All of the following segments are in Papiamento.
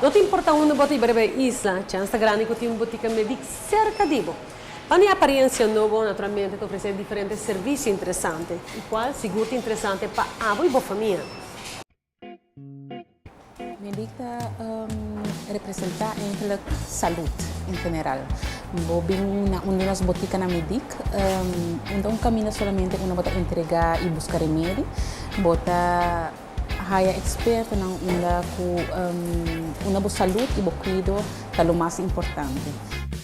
No ta importa unda bo ta biba riba e isla, chance ta grandi cu tin un botica Mediq cerca di bo. Pa mi apariencia nobo, naturalmente ta ofrece diferente servicio interesante, y cual sigur ta interesante pa abo y bo famia. Mediq ta representa eigenlijk salud en general. Bo bin na un di nos boticanan Mediq, unda un caminda solamente unda bo ta entrega y busca remedi, bo ta haya expertonan unda cu unda bo salud y bo cuido ta lo mas importante.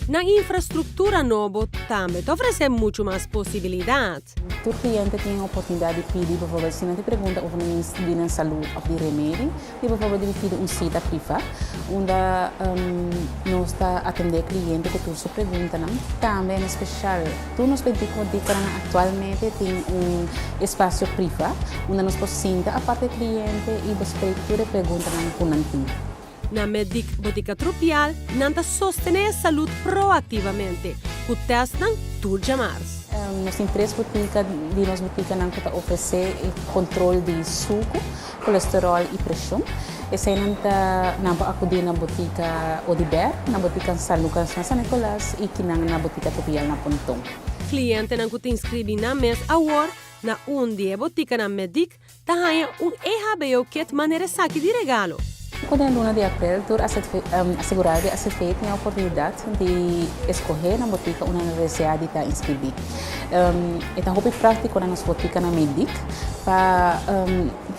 Nan infrastructura nobo tambe ta ofrece mucho mas posibilidad. Tur cliente tin e oportunidad di pidi, bijvoorbeeld si nan tin pregunta over nan di nan salud of di remedi, di bijvoorbeeld di pidi un cita priva, unda nos ta atende e cliente cu tur su preguntanan. Tambe en especial tur nos bentikonan actualmente tin un espacio priva unda nos por sinta aparte e cliente y bespreek tur e preguntanan cu nan tin. Na Mediq Botica Trupial nan ta sostené e salud proactivamente cu testnan tur djamars. Nos tin tres botica di nos boticanan cu ta ofrece e control di sucu, colesterol y presion. Eseinan ta nan por acudi na botica Oduber, na botica San Lucas na San Nicolas y kinan na botica Trupial na Ponton. Clientenan cu ta inscribi nan mes awor na un di e boticanan Mediq ta haña un EHBO kit manera esaki di regalo. Ku den luna di aprel tur asegurado di ACV tin e oportunidat di eskohé nan botika unda nan deseá di ta inskribí. E ta hopi práktiko na nos botika na Mediq pa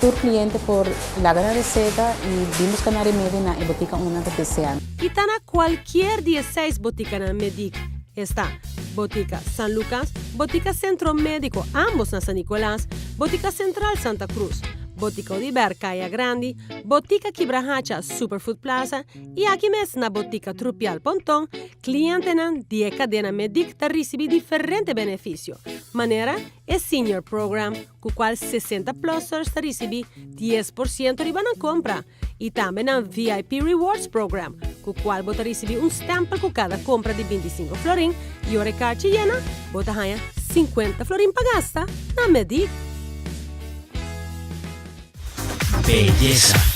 tur kliente por laga nan reseta i bin buska nan remedi na e botika unda nan ta deseá. I ta na kualkier di e seis botikanan Mediq, esta, Botica San Lucas, Botica Centro Medico, ambos na San Nicolas, Botica Central Santa Cruz, Botica Odiber Caya Grandi, Botica Kibrahacha Superfood Plaza y aki mes na Botica Trupial Ponton, clientenan di e cadena Mediq ta ricibi diferente beneficio, manera e Senior Program, cu cual 60 plusers ta ricibi 10% riba nan compra, Y tambe nan VIP Rewards Program, cu cual bo ta ricibi un stempel cu cada compra di 25 florin y ora e carchi yena, bo ta haya 50 florin pa gasta na Mediq. Beyesa.